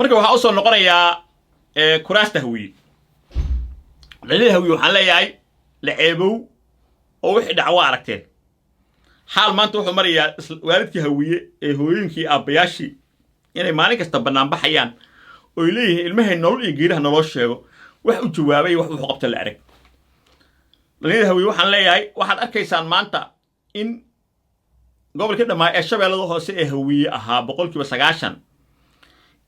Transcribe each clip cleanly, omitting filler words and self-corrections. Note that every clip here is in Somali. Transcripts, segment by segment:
Marka waxaa usoo noqonayaa kuraasta Hawiye, dhalida Hawiye. Waxaan leeyahay la ceebow oo wixii dhaca waa aragteen. Xaal maanta wuxuu marayaa waalidkii Hawiye ee hooyooyinkii, aabbayaashii inay maalin kasta banaanbaxayaan oy leeyihiin ilmahay nolol iyo geeraha naloo sheego. Wax u jawaabay, wax wuxuu qabta la arag. Dhalinyada Hawiye waxaan leeyahay, waxaad arkaysaan maanta in gobolkii dhammaa ee Shabeellada Hoose ee Hawiye ahaa 90%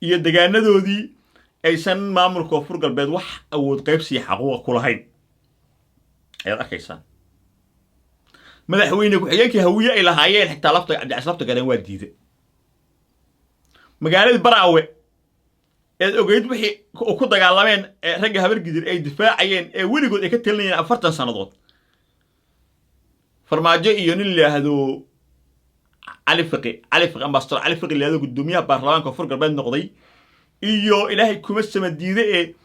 iyo degaanadoodii aysan maamulka Koonfur Galbeed wax awood qaybsiya xaquuqa ku lahayn ayaad arkaysaan. Madaxweyne ku-xigeenkii Hawiye ay lahaayeen xitaa lafta Cabdicasiis Lafta Galeen waa diiday. Magaaladii Baraawe eed ogeyd wixii ku dagaalameen ee ragga Habargidir ay difaacayeen ee weligood ay ka talinayeen 40 sannadood, Farmaajo iyo nin la yidhaahdo Cali Fiqi, Cali Fiqi, Ambassador Cali Fiqi la yidhahdo, guddoomiyaha baarlamaanka Koonfur Galbeed noqday, iyo Ilaahay kuma sama diide ee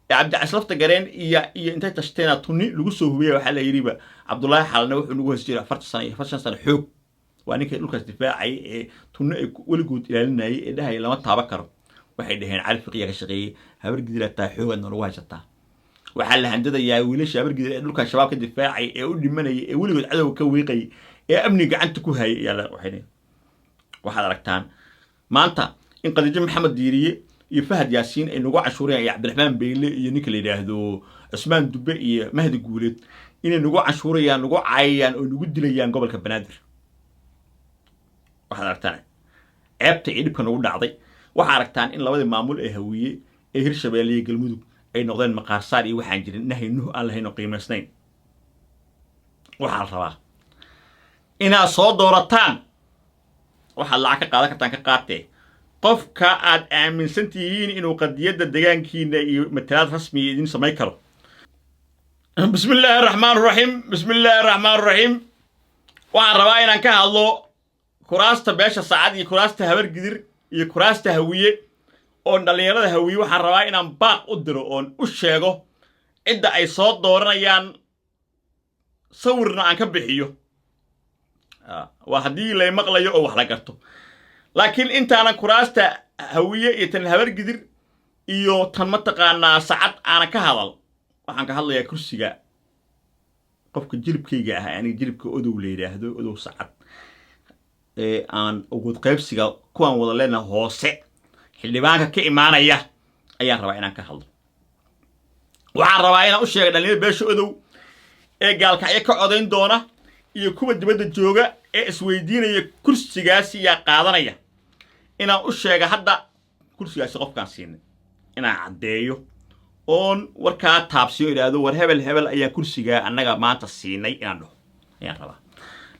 Cabdicasiis Lafta Gareen iyo intay tashteena tuni lagu soo hubiyay. Waxaa la yidhiba Cabdullaahi Xalane wuxuu nagu hoos jiray 40 sano iyo 45 sano xoog. Waa ninkay dhulkaas difaacayay ee tunno ay weligood ilaalinayay ee dhahaya lama taaban karo. Waxay dhaheen Cali Fiqiya ka shaqeeyey. Habargidir taa xoogaadna lagu haysataa. Waxaa la handadayaa wiilasha Habargidir ee dhulka Shabaab ka difaacay ee u dhimanayay ee weligood cadowga ka wiiqayay ee amniga gacanta ku hayay ayaa la waxay. Waxaad aragtaan maanta in Khadiijo Maxamed Diiriye iyo Fahad Yaasiin ay nagu canshuurayaan, iyo Cabdiraxmaan Beyle iyo ninka la yidhaahdo Cusmaan Dubbe iyo Mahdi Guuleed inay nagu canshuurayaan, nagu caayayaan oo nagu dilayaan gobolka Banaadir. Waxaad aragtaan ceebta iyo dhibka nagu dhacday. Waxaa aragtaan in labadii maamul ee Hawiye ee Hirshabeelle iyo Galmudug ay noqdeen maqaarsaar iyo waxaan jirin nahay nuh aan lahayn oo qiimaysnayn. Waxaa la rabaa inaad soo doorataan, waxaad lacag ka qaadan kartaan ka qaatee, qofka aad aaminsan tihiin inuu qadiyadda degaankiina iyo matalaad rasmiya idin samayn karo. Bismi illaahi araxmaan raxiim, bismi illaahi araxmaan raxiim. Waxaan rabaa inaan ka hadlo kuraasta beesha Saacad iyo kuraasta Habargidir iyo kuraasta Hawiye oon dhallinyarada Hawiye. Waxaan rabaa inaan baaq u diro oon u sheego cidda ay soo dooranayaan, sawirna aan ka bixiyo. Waa haddii lay maqlayo oo wax la garto. Laakiin intaanan kuraasta Hawiye iyo tan Habargidir iyo tan mataqaanaa Sacad aanan ka hadal, waxaan ka hadlayaa kursiga qofka jilibkayga ah, aniga jilibka Odow la yidhaahdo, Odow Sacad, ee aan awood qaybsiga kuwaan wada leenahay hoose xildhibaanka ka imaanaya ayaan rabaa inaan ka hadlo. Waxaan rabaa inaan u sheegay dhalinyarada beesha Odow ee Gaalkacyo ka codayn doona iyo kuwa dibadda jooga ee isweydiinaya kursigaasi yaa qaadanaya, inaan u sheega hadda kursigaasi qofkaan siinay, inaan caddeeyo oon warkaa taabsiyo, idhaahdo war hebel hebel ayaa kursigaa annaga maanta siinay inaan dhaho ayaan rabaa.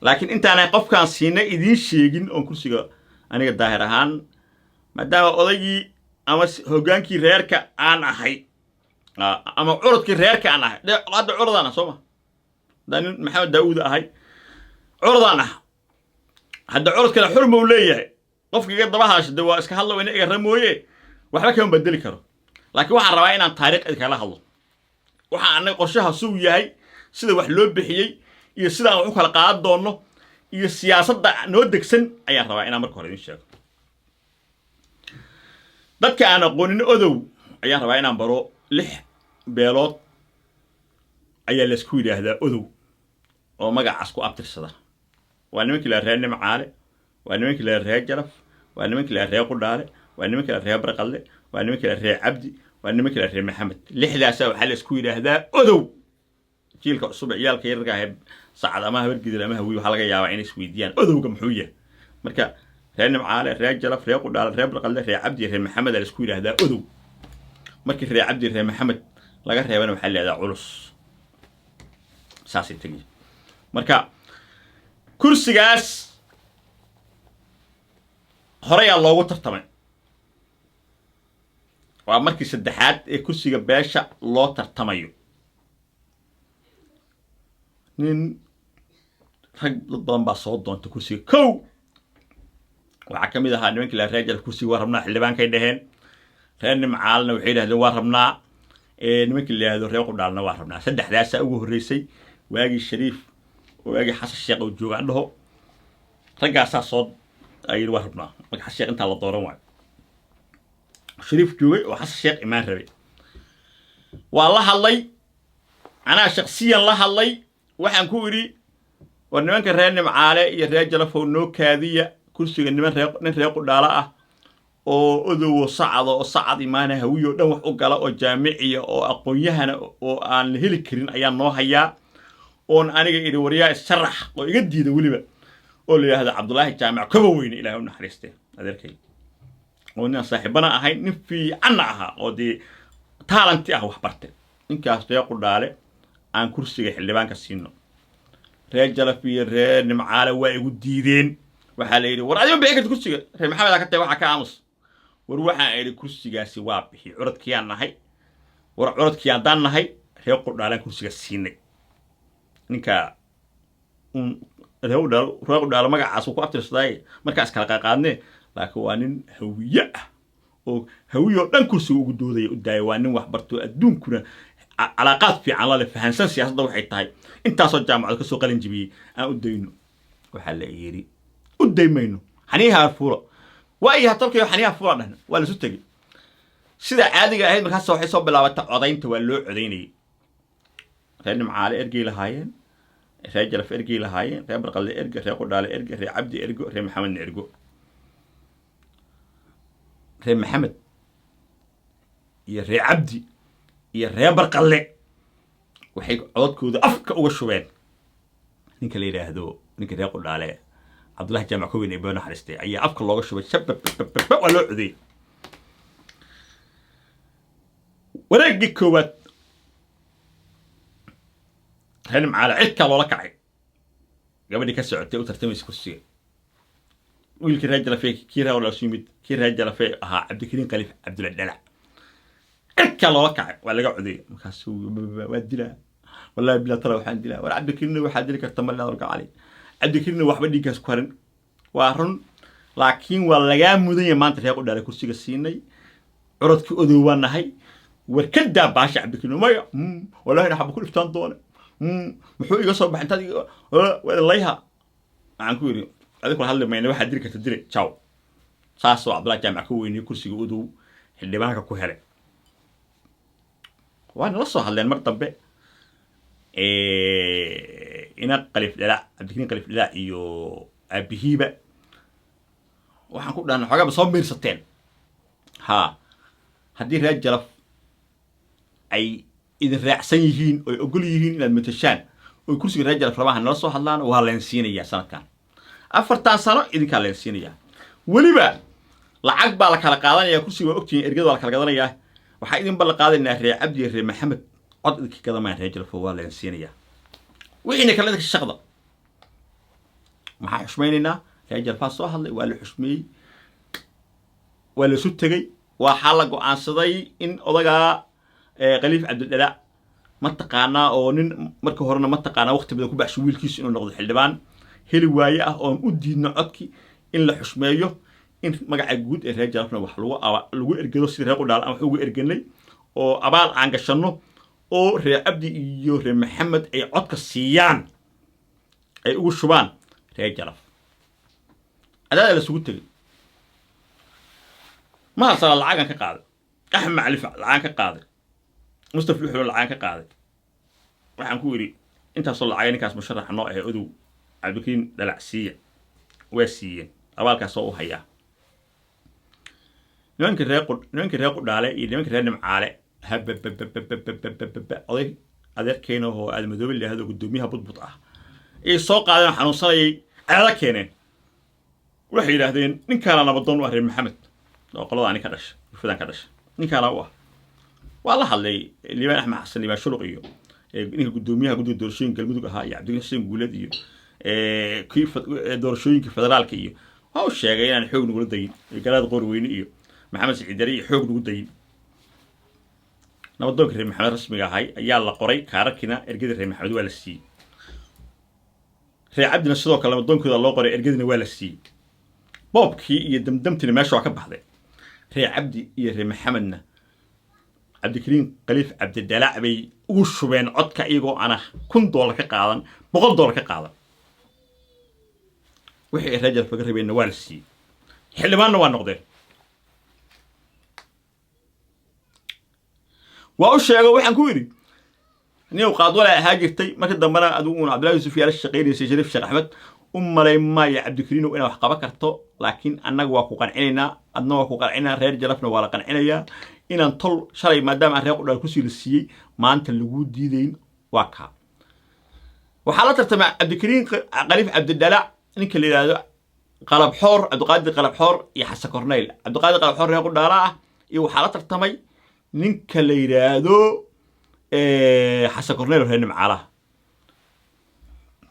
Laakiin intaanay qofkaan siinay idiin sheegin oon kursiga aniga Daahir ahaan, maadaama odaygii ama hoggaankii reerka aan ahay ama curadkii reerka aan ahay, hadda curadaan ah, soo ma? Haddaan nin Maxamed Daawuud ahay, curadaan ah. Hadda curadkana xurma uu leeyahay. Qofka iga daba haasha de waa iska hadlo, ina iga mooye waxba kama bedeli karo. Laakiin waxaan rabaa inaan taariikh idinkala hadlo, waxaa anaga qorshaha suu yahay, sida wax loo bixiyey iyo sidaan wax u kala qaadan doonno iyo siyaasadda noo degsan ayaan rabaa inaan marka hore idin sheego. Dadka aan aqoonin Odow ayaan rabaa inaan baro. Lix beelood ayaa laysku yidhaahdaa Odow oo magacaas ku abtirsada. Waa nimankii la reer Nimcaale, waa nimankii la reer Jaraf, waa nimankii la reer Qudhaale, waa nimankii la reer Barqalle, waa nimankii la reer Cabdi, waa nimankii la reer Maxamed. Lixdaasa waxaa laysku yidhaahdaa Odow. Jiilka cusub ee ciyaalka yararka ah Sacad ama Habargidir ama Hawiy waxaa laga yaabaa inay isweydiiyaan Odowga muxuu yahay. Marka reer Nimcaale, reer Jalaf, reer Qudhaale, reer Barqalle, reer Cabdi, reer Maxamed aa laisku yidhaahdaa Odow. Markii reer Cabdi, reer Maxamed laga reebana waxaa la yidhahdaa Culus. Saasay tegi. Marka kursigaas horeyaa loogu tartamay. Waa markii saddexaad ee kursiga beesha loo tartamayo. Nin rag dad badan baa soo doontay kursiga. Kow waxaa ka mid ahaa nimankii la reer Jalaf. Kursiga waa rabnaa xildhibaankay dheheen. Reer Nimcaalna waxay yidhahdeen waa rabnaa. Nimankii la yidhahdo reer Qudhaalna waa rabnaa. Saddexdaasaa ugu horreysay waagii Shariif, waagii Xasan Sheekh uu jooga aan dhaho. Raggaasaa soo ayidhi waa rabnaa. Marka Xasan Sheekh intaa la dooran waayo. Shariif joogay oo Xasan Sheekh imaan rabay. Waa la hadlay, anaa shaksiyan la hadlay. Waxaan ku idhi, war nimanka reer Nimcaale iyo reer Jalafow, noo kaadiya kursiga. Niman ree nin reer Qudhaalo ah oo odowo sacada oo sacad imaana, Hawiyo dhan wax u gala oo jaamiciya oo aqoon-yahana oo aan la heli karin ayaa noo hayaa, oon aniga idhi waryaa isharax, oo iga diida weliba, oo la yidhahdo Cabdulaahi Jaamac Koba Weyne, Ilahay u naxariistay, adeerkay, oo ninaan saaxiibana ahayn, nin fiicanna ahaa oo dee talent ah, wax bartay. Ninkaas reer Qudhaale aan kursiga xildhibaanka siino. Reer Jalaf iyo reer Nimcaale waa igu diideen. Waxaa la yidhi, war adiga bixi karta kursiga, reer Maxamed aa ka tahay, waxaa ka aamus. War waxaan idhi, kursigaasi waa bixi, curadkiyaan nahay. War curadkii haddaan nahay, reer Qudhaalaan kursiga siinay. Ninka reer Qudhaalo, reer Qudhaalo magacaas uu ku abtirsadaaye, markaas kala qaaqaadne, laakiin waa nin Hawiye ah oo Hawiye oo dhan kursiga ugu doodaya. U daaya, waa nin waxbarto, adduunkuna calaaqaad fiican la leh, fahansan siyaasadda waxay tahay, intaasoo jaamacad kasoo qalin jibiyey, aan u dayno. Waxaa la yidhi, u day mayno, xaniyaha fuula. Waa iyo hatalkayo xaniyaha fuula dhahna. Waa lasu tegey sida caadiga ahayd. Markaas waxay soo bilaabatay codaynta. Waa loo codaynayay. Reer Nimcaale ergey lahaayeen, reer Jalaf ergey lahaayeen, reer Barqalle erge, reer Qudhaale erge, reer Cabdi ergo, reer Maxamedna ergo. Reer Maxamed iyo reer Cabdi iyo reer Barqalle waxay codadkooda afka uga shubeen ninka la yidhaahdo, ninka reer Qudhaale, Cabdullahi Jaamac Koweyn ee boo naxariistay, ayaa afka looga shubay. Shababababa, waa loo codeeyey. Wareeggii koowaad reer Nimcaale cidkaa loola kacay gabadhii ka socotay u tartamaysa kursiga. Wiilkii reer Jalafe, kii reer lasu yimid, kii reer Jalafe ahaa, Cabdikariin Khaliif Cabdulla Dhalac, cidkaa loola kacay, waa laga codeeyey. Markaasuu waa dilaa, wallahi bilaa tala waxaan dilaa. War Cabdikariinna waxaa dili karta ma cali. Cabdikariinna waxba dhiiggaas ku harin, waa run, laakiin waa lagaa mudan yahay. Maanta reer Qudhaale kursiga siinay, curadkii odow baan nahay. War ka daa baasha Cabdikariin. Maya, wallahi xaba ku dhiftaan doone, muxuu iga soo baxay intaad layha. Waxaan ku yidhi, adiga kula hadli mayna, waxaad dili karta dile, jaw. Saasoo Cabdullahi Jaamac ka weyniyey kursiga odow xildhibaanka ku helay. Waa nala soo hadleen mar dambe ina Qalif Dhalac, Cabdikariin Qalif Dhalac iyo aabihiiba. Waxaan ku dhahnay, xoogaaba soo miirsateen ha, haddii reer Jalaf ay idin raacsan yihiin oy ogol yihiin inaad matashaan oy kursiga reer Jalaf rabaan, nala soo hadlaan. Waa leen siinayaa sanadkan, 4tan sano idinkaa leen siinayaa. Weliba lacag baa la kala qaadanaya kursiga, waa ogtihiin, ergada waa la kala gadanayaa. Waxaa idin ballan qaadaynaa reer Cabdi iyo reer Maxamed cod idinka gadamayaan. Reer Jalafo waa leen siinayaa, wixiina kale idinka shaqda. Maxaa xushmaynaynaa? Reer Jalfaa soo hadlay, waa la xushmeeyey, waa la isu tegey. Waxaa la go-aansaday in odagaa Khaliif Cabdidhalaac, mataqaanaa, oo nin marka horena mataqaanaa waqti badan ku baxshay wiilkiisu inuu noqdo xildhibaan, heli waaye ah, oon u diidno codki, in la xushmeeyo, in magaca guud ee reer Jalafna wax lagu lagu ergado sidii reer Qudhaal aan wax ugu erganay, oo abaal aan gashanno, oo reer Cabdi iyo reer Maxamed ay codka siiyaan, ay ugu shubaan reer Jalaf. Cadaada lasugu tegey. Mahasala lacagan ka qaaday, Axmed Macalifa lacagan ka qaaday, Mustafa Luxulo lacagan ka qaaday. Waxaan ku idhi, intaasoo lacagay ninkaas musharaxa noo ahay odow Cabdikariin Dhalac siiya. Waa siiyeen, abaalkaas oo u hayaa. Nimankii reer Qudhaale iyo nimankii reer Nimcaale, habababababababa, oday adeerkeena oo Aadmadoobe la yidhahdo, guddoomiyaha Budbud ah, ay soo qaadeen oo xanuunsanayay, cadaado keeneen. Waxay yidhaahdeen, ninkaana nabadoon u ah reer Maxamed, oo qolada ani ka dhashay, bulfadan ka dhashay, ninkaana u ah. Waa la hadlay Liibaan Axmed Xasan, Liibaan Shuluq, iyo ninka guddoomiyaha guddiga doorashooyinka Galmudug ahaa, iyo Cabdikariin Xuseen Guuleed, iyo kii doorashooyinka federaalka, iyo waa u sheegay inaan xoog nagula dayin, Garaad Qoorweyne iyo Maxamed Siciid Dare, iyo xoog nagu dayin. Nabadoonka reer Maxamed rasmiga ahay ayaa la qoray, kaararkiina ergada reer Maxamed waa la siiyey. Reer Cabdina sidoo kale nabadoonkooda loo qoray, ergadina waa la siiyey. Boobkii iyo damdamtina meesha waa ka baxday. Reer Cabdi iyo reer Maxamedna Cabdikariin Khaliif Cabdidalaac bay ugu shubeen codka, iyagoo ana $1000 ka qaadan, $100 ka qaadan. Wixii ay reer Jalaf laga rabeenna waa la siiyey, xildhibaanna waa noqdeen. Waa u sheego, waxaan ku yidhi: nin qaadwala ahaa jirtay, marka dambena adigu uun Cabdillahi Yusuf yaala shaqaynaysay, Shariif Sheekh Axmed. U malay maayo, Cabdikariinow, inaad wax qaban karto, laakiin annaga waa ku qancinaynaa, adna waa ku qancinaa, reer Jalafna waa la qancinayaa inaan tol shalay, maadaama aan reer Qudhaal kusii la siiyey, maanta laguu diidayn. Waa kaa. Waxaa la tartamay Cabdikariin Khaliif Cabdidhalac, ninka la yidhaahdo Qalabxoor, Cabdiqaadir Qalabxoor iyo Xasan Korneyl. Cabdiqaadir Qalabxoor reer Qudhaala ah iyo waxaa la tartamay ninka la yidhaahdo Xasan Korneyl oo reer Nimcaalaha.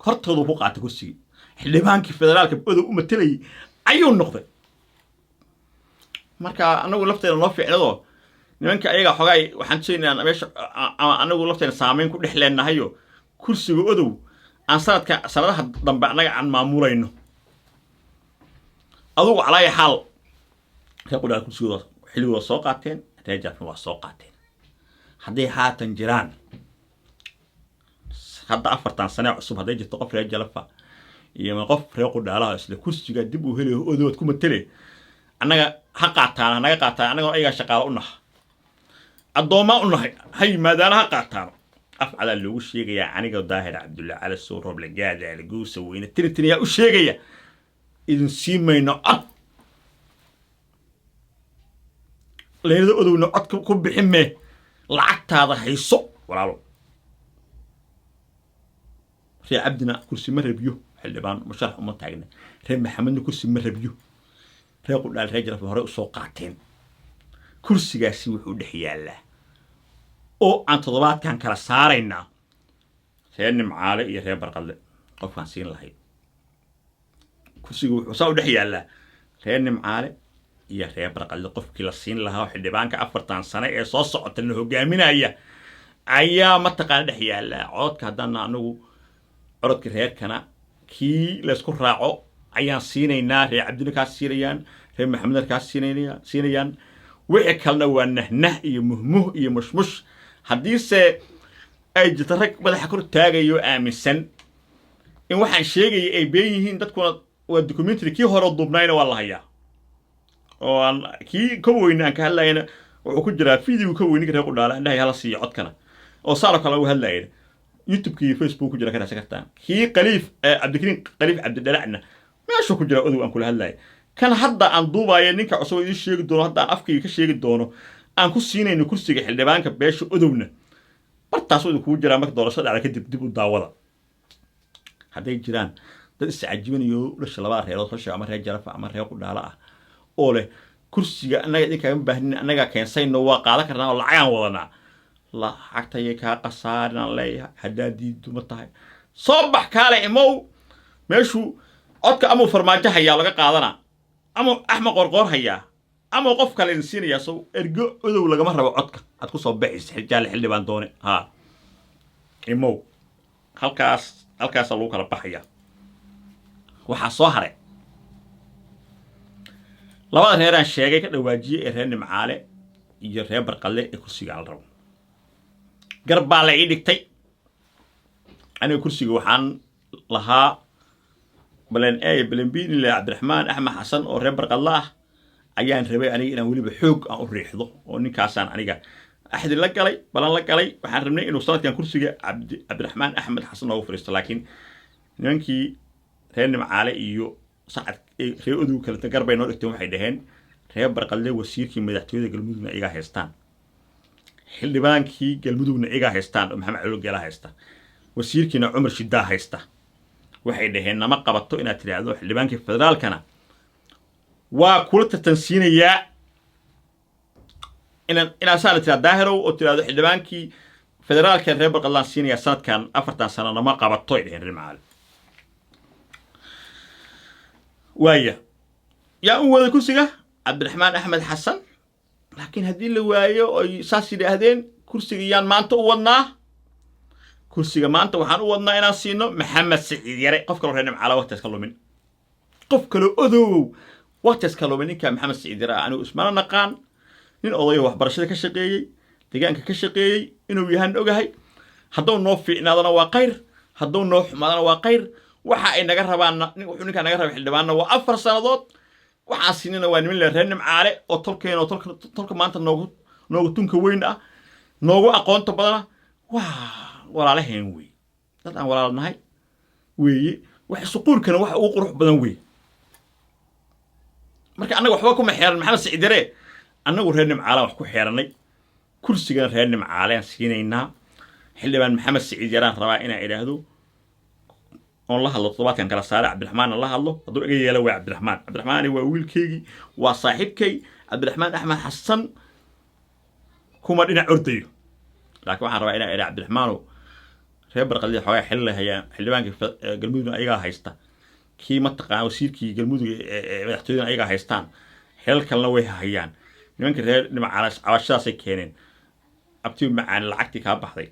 Hortoodu ku qaatay kursigii. Xildhibaankii federaalka Odow u matelayay ayuu noqday. Marka anagu lafteena noo fiicnadoo nimanka ayaga xogaay waxaan tusaynaa meesha anagu lafteena saameyn ku dhex leenahayo, kursiga Odow aan sanadka sanadaha dambe annaga aan maamulayno. Adugu calaaya xaal, reer Qudhaal kursigooda xilligooda soo qaateen, reer Jaafna waa soo qaateen. Hadday haatan jiraan hadda 4tan sane cusub, hadday jirto qof reer Jalafa iyo qof reer Qudhaalaha isla kursiga dib uu helayo Odowaad ku matele, annaga ha qaataan, hanaga qaataan. Annagoo ayagaa shaqaalo u naha, addoomaa u nahay, ha yimaadaana, ha qaataano. Af cadaa loogu sheegayaa. Aniga Daahir Cabdulla Cali Sow Roble Gaadaale Guusa Weyne tinitiniyaa u sheegaya: idin sii mayno cod. Leylada Odowna codka ku bixin mee, lacagtaada hayso, walaalo. Reer Cabdina kursi ma rabiyo, xildhibaan musharax uma taagna. Reer Maxamedna kursi ma rabiyo. Reer Qudhaal, reer Jaraf horey usoo qaateen. Kursigaasi wuxuu dhex yaallaa oo aan toddobaadkan kala saaraynaa reer Nimcaale iyo reer Barqadle qofkaan siin lahayd. Kursiga wuxuu saa u dhex yaallaa reer Nimcaale iyo reer Barqadle qofkii la siin lahaa oo xildhibaanka 4tan sane ee soo socota la hogaaminaya ayaa mataqaana dhex yaallaa. Cododka haddaana anagu cododka reerkana kii laysku raaco ayaan siinaynaa. Reer Cabdina kaas siinayaan, reer Maxamedna kaas siinayaan. Wixii kalena waa nahnah iyo muhmuh iyo mushmush. Haddiise ay jirto rag madaxa kor taagayo, aaminsan in waxaan sheegaya ay been yihiin, dadkuna waa documentary kii hore duubnayna waa la hayaa, oo aan kii ka weyne aan ka hadlayana wuxuu ku jiraa video ka weyninka reer Qudhaala indhahay hala siiyo codkana, oo saaroo kale uga hadlayana YouTube-ki iyo Facebook ku jira, ka raadsan kartaan. Kii Khaliif, Cabdikariin Khaliif Cabdidhalacna meeshuu ku jira Odow aan kula hadlaya. Kan hadda aan duubaayo, ninka cusub oo idiin sheegi doono, hadda aan afkayga ka sheegi doono, aan ku siinayno kursiga xildhibaanka beesha Odowna, bartaas idinkugu jiraa. Marka doorashada dhacda kadib dib u daawada. Hadday jiraan dad iscajibinayo, dhasha labada reerood hosha, ama reer Jarafa ama reer Qudhaala ah, oo leh kursiga annaga idinkaaga baahnin, annagaa keensayno, waa qaadan karnaa oo lacagaan wadanaa, lacagtayay kaa khasaarinaan leeyahay. Haddaa diiddu ma tahay, soo bax, kaale, imow. Meeshuu codka amuu Farmaajo hayaa laga qaadanaa, ama Axmed Qorqoor hayaa, ama qof kale idin siinayaa. So ergo Odow lagama rabo codka aad ku soo baxaysa. Jaalle xildhibaan doone ha imow. Halkaas halkaasaa lagu kala baxaya. Waxaa soo haray labada reeraan sheegay ka dhawaajiyey ee reer Nimcaale iyo reer Barqalle ee kursiga la rabo. Gar baa la ii dhigtay. Aniga kursiga waxaan lahaa plan A, plan B. Nile Cabdiraxmaan Axmed Xasan oo reer Barqadle ah ayaan rabay aniga inaan weliba xoog aan u riixdo, oo ninkaasaan aniga axdi la galay, balan la galay. Waxaan rabnay inuu sanadkan kursiga Cabdiraxmaan Axmed Xasan noogu fadhiisto, laakiin nimankii reer Nimcaale iyo Sacad, reer Odow kaleta garbay noo dhigteen. Waxay dhaheen reer Barqadle wasiirkii madaxtooyada Galmudugna iyagaa haystaan, xildhibaankii Galmudugna iyagaa haystaan oo Maxamed Calo Geela haysta, wasiirkiina Cumar Shidaa haysta. Waxay dhaheen nama qabato inaad tidhaahdo xildhibaankii federaalkana waa kula tartansiinayaa, inaan inaad saana tiraa Daahirow oo tidhahdo xildhibaankii federaalka reer Barqadlaan siinayaa sanadkan 4tan sano, nama qabato, ay dhaheen reer Macaali. Waaya, yaa u waday kursiga Cabdiraxmaan Axmed Xasan, laakiin haddii la waayo oy saas yidhaahdeen, kursiga yaan maanta u wadnaa? Kursiga maanta waxaan u wadnaa inaan siino Maxamed Siciid Yare. Qof kaloo reer Nimcaala waqtigaas ka lumin, qof kaloo Odowow waqtigaas ka lumin. Ninka Maxamed Siciid Yare ah anigu ismana naqaan, nin odayo waxbarashada ka shaqeeyey, deegaanka ka shaqeeyey inuu yahan ogahay. Hadduu noo fiicnaadana waa khayr, hadduu noo xumaadana waa khayr. Waxa ay naga rabaanna, wuxuu ninkaa naga raba xildhibaanna waa 4 sannadood. Waxaan siinana waa niman le reer Nimcaale oo tolkeen oo tolka maanta noogu tunka weyn ah. Noogu aqoonta badana. Waa walaalaheen wey, dad aan walaal nahay weeye. Wax suquurkana waxa ugu qurux badan wey. Marka annaga waxba kuma xeeran Maxamed Siciid Yare. Annagu reer Nimcaalaan wax ku xeeranay, kursigana reer Nimcaalaan siinaynaa. Xildhibaan Maxamed Siciid Yaraan rabaa inaan idhaahdo oon la hadlo toddobaadkan, kala saare Cabdiraxmaanna la hadlo. Hadduu iga yeelo waa Cabdiraxmaan. Cabdiraxmaani waa wiilkaygii, waa saaxiibkay. Cabdiraxmaan Axmed Xasan kuma dhinac ordayo, laakiin waxaan rabaa inaan idhaa: Cabdiraxmaanow, reer Barqadli xoogaa xilli hayaan, xildhibaanka Galmudugna ayagaa haysta, kii mataqaana wasiirkii Galmudug ee madaxtooyadana ayagaa haystaan, xilal kalena way hayaan. Nimanka reer Dhinacaas cabashadaasay keeneen. Abti macaan, lacagtii kaa baxday,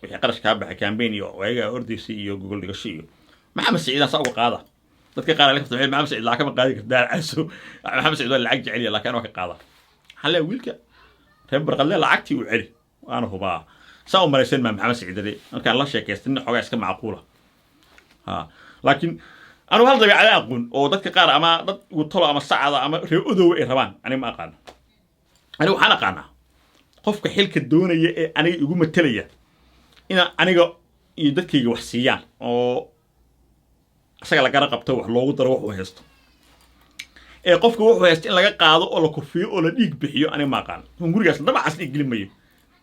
wixii qarash kaa baxay, campaign iyo ayagaa ordaysay iyo gogol dhigasho iyo Maxamed Siciidan saa uga qaada. Dadka qaar la kaftamay, Maxamed Siciid lacag kama qaadi kartaa caso. Maxamed Siciid waa lacag jecel yahay, laakiin waa ka qaada. Waxaan leeyahay wiilka reer Barqadle lacagtii uu celi. Waana hubaa saa u malaysan maa Maxamed Siciid ade markaan la sheekaystay, nin xoogaa iska macquula ha. Laakiin anugu hal dabeecada aqoon oo dadka qaar ama dad gutolo ama sacada ama reer Odowa ay rabaan, aniga ma aqaano. Aniga waxaan aqaanaa qofka xilka doonaya ee aniga igu matelaya inaan aniga iyo dadkayga wax siiyaan oo isaga lagala qabto, wax loogu daro wax uu haysto. Ee qofka wuxuu haysto in laga qaado oo la kufiyo oo la dhiig bixiyo, aniga ma aqaano. Gurigaas dabacaas dhiig gelin mayo,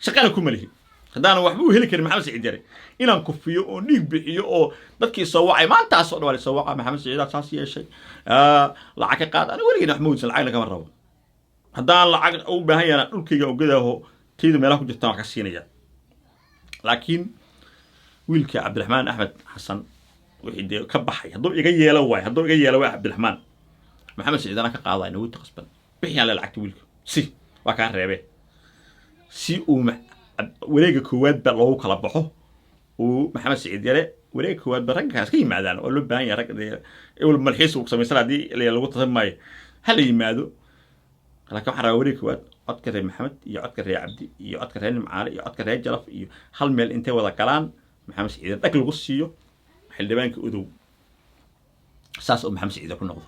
shaqana kuma lihi. Haddaanan waxba u heli karin Maxamed Siciid Yare inaan kufiyo oo dhiig bixiyo oo dadkii soo wacay maantaas oo dhan waa soo waca, Maxamed Siciidaad saas yeeshay, lacag ka qaad. Aniga weligeyna wax ma weydisan, lacagna kama rabo. Haddaan lacag u baahan yahana dhulkayga ogadaaho, tayda meelaha ku jirtaan wax ka siinaya. Laakiin wiilka Cabdiraxmaan Axmed Xasan wixii dee ka baxay, hadduu iga yeelo waay, hadduu iga yeelo waay Cabdiraxmaan, Maxamed Siciid anaa ka qaadaya nagu qasban. Bixiyaan le lacagta wiilka si waa kaa reebee, si uu wareega koowaad ba loogu kala baxo. Uu Maxamed Siciid Yare wareega koowaad ba raggaas ka yimaadaan oo loo baahan yahay. Rag dee ewel malxiis uu samaysan haddii lagu tasan maayo, ha la yimaado. Laakiin waxaan rabaa wareega koowaad codka reer Maxamed iyo codka reer Cabdi iyo codka reer Nimcaale iyo codka reer Jalaf iyo hal meel intay wada galaan, Maxamed Siciid dhag lagu siiyo xildhibaanka Odow, saas oo Maxamed Siciid ku noqdo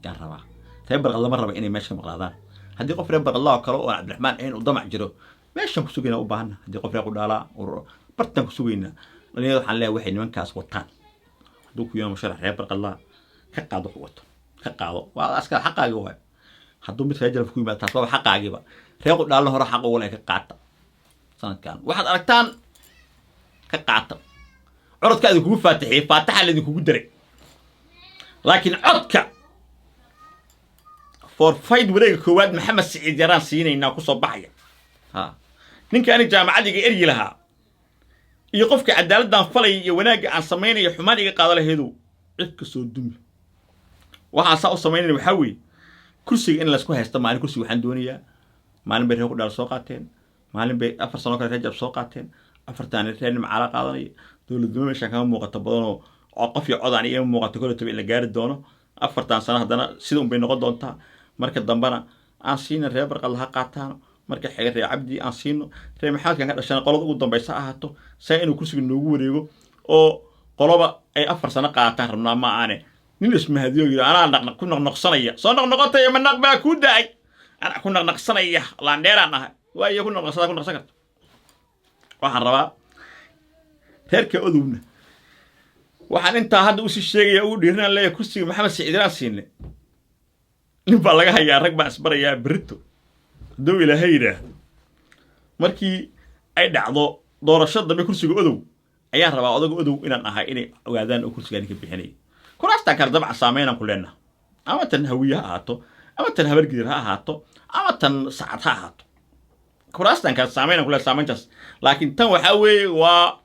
yaan rabaa. Reer Barqad lama raba inay meesha maqlaadaan. Haddii qof reer Barqadla oo kale oo aan Cabdiraxmaan ahayn uu damac jiro, meeshaan ku sugaynaa u baahana. Haddii qof reer Qudhaalaa, bartaan ku sugaynaa. Dhalinyarada waxaan leeyahay, waxay nimankaas wataan, hadduu ku yahay musharax reer Barqadlaa, ka qaado wuxuu wato, ka qaado, waa askar, xaqaagi waay. Hadduu mid reer Jalaf ku yimaado, taas waaba xaqaagiba. Reer Qudhaalna hore xaq ugu leh, ka qaata. Sanadkan waxaad aragtaan ka qaata. Codadka idinkugu faatixiyey, faataxa laydinkugu daray, laakiin codka for fight wareega koowaad Maxamed Siciid Yaraan siinaynaa kusoo baxaya. Ha ninka ani jaamacad iga eryi lahaa iyo qofka cadaaladdan falaya iyo wanaagga aan samaynayo xumaan iga qaada laheedu, cid kasoo dumi. Waxaan saa u samaynaya waxaa weeye kursiga in laysku haysto. Maalin kursiga waxaan doonayaa, maalin bay reer Qudhaal soo qaateen, maalin bay 4 sano kale reer Jab soo qaateen, afartaan reer Nimcaala qaadanaya. Dowladnimo meeshaan kama muuqato badanoo oo qof iyo cod aan igama muuqato. Koletaba in la gaari doono 4tan sano, haddana sida un bay noqon doontaa. Marka dambena aan siina reer Barqad ha qaataan, marka xiga reer Cabdi aan siino, reer Maxamedkan ka dhashana qolada ugu dambaysa ahaato, saa inuu kursiga noogu wareego oo qoloba ay 4 sano qaataan rabnaa. Ma aane nin ismahadiyo yidhi anaa naqnaq ku noqnoqsanaya, soo noqnoqotaya, ma naq baa kuu da-ay, anaa ku naqnaqsanaya, laandheeraan ahay waayo, ku noqnoqsada ku noqsan karto. Waxaan rabaa reerka Odowna, waxaan intaa hadda usii sheegaya, ugu dhiirinaan leeyahay, kursiga Maxamed Siciid inaan siinay nin baa laga hayaa. Rag baan isbarayaa berrito hadduu Ilaahay yidhaahdo. Markii ay dhacdo doorasho dambe kursiga Odow ayaan rabaa odaga Odow inaan ahay inay ogaadaan oo kursigaa ninka bixinaya. Kuraastaan kale dabcan saameynaan ku leenaha, ama tan Hawiye ha ahaato, ama tan Habargidir ha ahaato, ama tan Sacad ha ahaato, kuraastan kale saameynaan ku leenaha saameyntaas. Laakiin tan waxaa weeye waa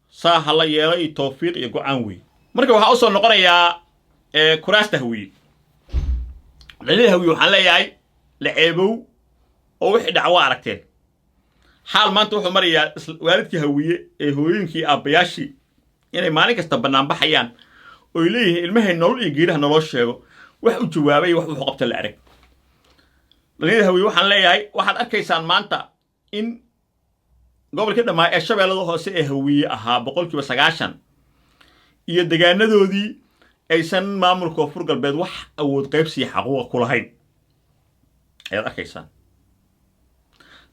saa ha la yeelo iyo tawfiiq iyo go-aan weeye. Marka waxaa usoo noqonayaa kuraasta Hawiye. Dhalida Hawiye waxaan leeyahay la ceebow oo wixii dhaca waa aragteen. Xaal maanta wuxuu marayaa waalidkii Hawiye ee hooyooyinkii aabbayaashii inay maalin kasta banaanbaxayaan oy leeyihiin ilmahay nolol iyo geeraha naloo sheego. Wax u jawaabay, wax wuxuu qabta la arag. Dhalinyada Hawiye waxaan leeyahay, waxaad arkaysaan maanta in gobolkii dhammaa ee Shabeellada Hoose ee Hawiye ahaa 90% iyo degaanadoodii aysan maamulka Koonfur Galbeed wax awood qaybsiya xaquuqa ku lahayn ayaad arkaysaan.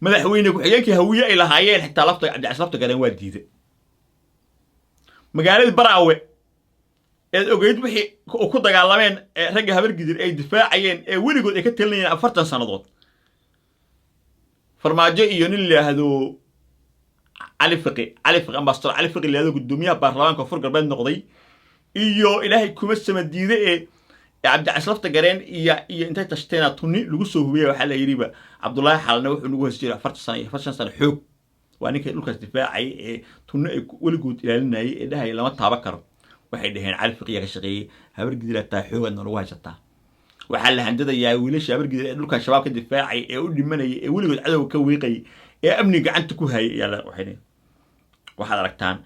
Madaxweyne ku-xigeenkii Hawiye ay lahaayeen xitaa lafta Cabdicasiis Lafta Gareen waa diiday. Magaaladii Baraawe eed ogeyd wixii ku dagaalameen ee ragga Habargidir ay difaacayeen ee weligood ay ka talinayeen 40 sannadood, Farmaajo iyo nin la yidhaahdo Cali Fiqi, Cali Fiqi, Ambassador Cali Fiqi la yidhahdo, guddoomiyaha baarlamaanka Koonfur Galbeed noqday, iyo Ilaahay kuma sama diide ee Cabdicasiis Lafta Gareen iyo intay tashteena tuni lagu soo hubiyay. Waxaa la yidhiba Cabdullaahi Xalane wuxuu nagu haysi jiray 40 sano iyo 45 sano xoog. Waa ninkay dhulkaas difaacayay ee tunno ay weligood ilaalinayay ee dhahaya lama taaban karo. Waxay dhaheen Cali Fiqiya ka shaqeeyey, Habargidiraa taa xoogaadna lagu haysataa. Waxaa la handadayaa wiilasha Habargidir ee dhulkan Shabaab ka difaacay ee u dhimanayay ee weligood cadowga ka wiiqayay ee amniga gacanta ku hayay ayaa. Waxay dhaheen, waxaad aragtaan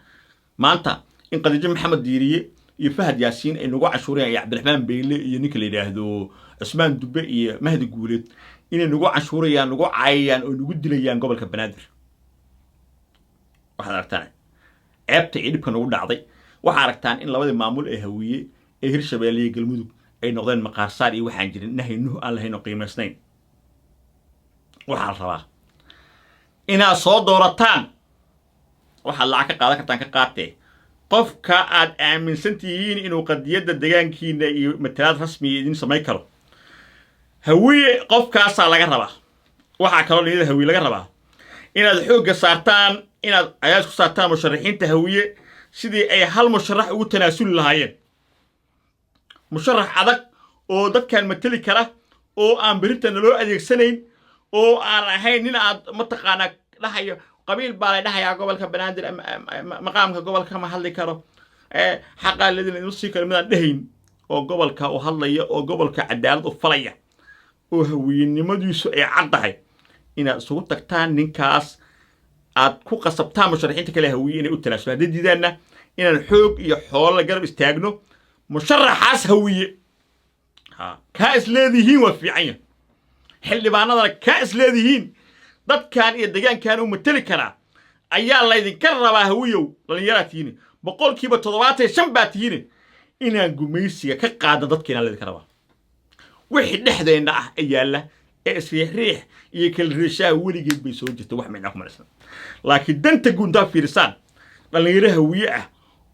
maanta in Khadiijo Maxamed Diiriye iyo Fahad Yaasiin ay nagu canshuurayaan, iyo Cabdiraxmaan Beyle iyo ninka la yidhaahdo Cusmaan Dubbe iyo Mahdi Guuleed inay nagu canshuurayaan, nagu caayayaan oo nagu dilayaan gobolka Banaadir. Waxaad aragtaan ceebta iyo dhibka nagu dhacday. Waxaa aragtaan in labadii maamul ee Hawiye ee Hirshabeelle iyo Galmudug ay noqdeen maqaarsaar iyo waxaan jirin, nahay nuh aan lahayn oo qiimaysnayn. Waxaa la rabaa inaad soo doorataan, waxaad lacag ka qaadan kartaan ka qaatee, qofka aad aaminsan tihiin inuu qadiyadda deegaankiina iyo matalaad rasmiya idin samayn karo. Hawiye qofkaasaa laga rabaa. Waxaa kaloo dhalinyada Hawiye laga rabaa inaad xoogga saartaan, inaad cadaadis ku saartaan musharaxiinta Hawiye sidii ay hal musharax ugu tanaasuli lahaayeen, musharax adag oo dadkan mateli kara oo aan berrinta naloo adeegsanayn oo aan ahayn nin aad mataqaanaa dhahayo qabiil baa la dhahayaa gobolka Banaadir, maqaamka gobolka ma hadli karo, xaqaa ledin idma sii karo, midaan dhahayn oo gobolka u hadlaya oo gobolka cadaalad u falaya oo hawiyenimadiisu ay cad tahay inaad isugu tagtaan ninkaas, aad ku qasabtaan musharaxiinta kale Hawiye inay u tanaasulaan. Haddii diidaanna, inaan xoog iyo xoolo la garab istaagno musharaxaas Hawiye. Ha kaa is leedihiin waa fiican yahay. Xildhibaanadana kaa is leedihiin dadkan iyo deegaankan u mateli karaa ayaa laydinka rabaa. Hawiyow, dhallinyaraa tihiine, 75% baa tihiine, inaan gumaysiga ka qaadno dadkiina laydinka rabaa. Wixii dhexdeenna ah ee yaalla ee isriixriix iyo kala riishaha weligeed bay soo jirta, wax micnaa kuma dhisna. Laakiin danta guuntaa fiirisaan, dhallinyaro Hawiye ah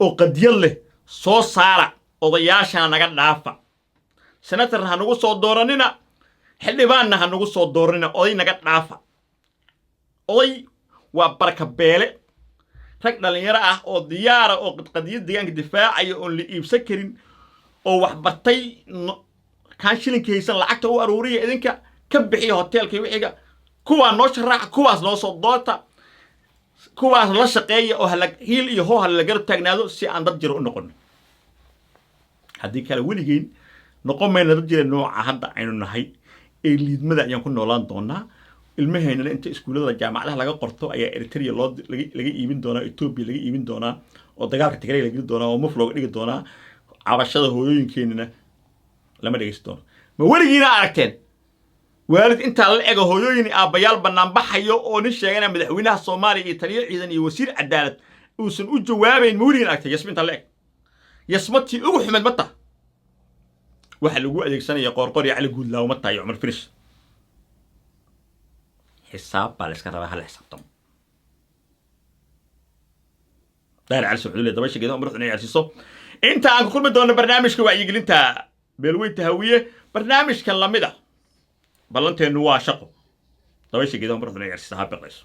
oo qadiyad leh soo saara, odayaashana naga dhaafa. Senator ha nagu soo dooranina, xildhibaanna ha nagu soo dooranina, oday naga dhaafa. Oday waa baraka beele. Rag dhallinyaro ah oo diyaara oo qadiyad deegaanka difaacaya oon la iibsan karin oo wax bartay, kaan shilinka haysan lacagta u aruuriya, idinka ka bixiya hoteelka iyo wixiga. Kuwaa noo sharaaca, kuwaas noo soo doorta, kuwaas la shaqeeya oo hala hiil iyo hoo hala garab taagnaado si aan dad jiro u noqono. Haddii kale weligeyn noqon mayna dad jira. Nooca hadda aynu nahay ee liidmada ayaan ku noolaan doonaa. Ilmaheennana inta iskuullada, jaamacadaha laga qorto ayaa Eritrea loo laga iibin doonaa, Etoobiya laga iibin doonaa, oo dagaalka Tigray la geli doonaa, oo muf looga dhigi doonaa. Cabashada hooyooyinkeenana lama dhegeysan doono. Ma weligiina aragteen waalid intaa la ego, hooyooyin, aabbayaal banaanbaxayo oo nin sheegana madaxweynaha Soomaaliya iyo taliyo ciidan iyo wasiir cadaalad uusan u jawaabayn? Ma weligiin aragtay yasma intaa la eg? Yasmatii ugu xumeed ma tah waxa lagu adeegsanaya Qoorqoor iyo Cali Guudlaawo ma tahay Cumar Firish? Xisaab baa la iska rabaa, hala xisaabtamo. Daahir Cali Sacuudule, dabaysha geedaha umar inay gaarsiiso. Inta aan ku kulmi doono barnaamijka wacyigelinta beelweynta Hawiye, barnaamijkan lamid ah, ballanteennu waa shaqo. Dabaysha geedaha umar inay gaarsiiso ha biqlayso.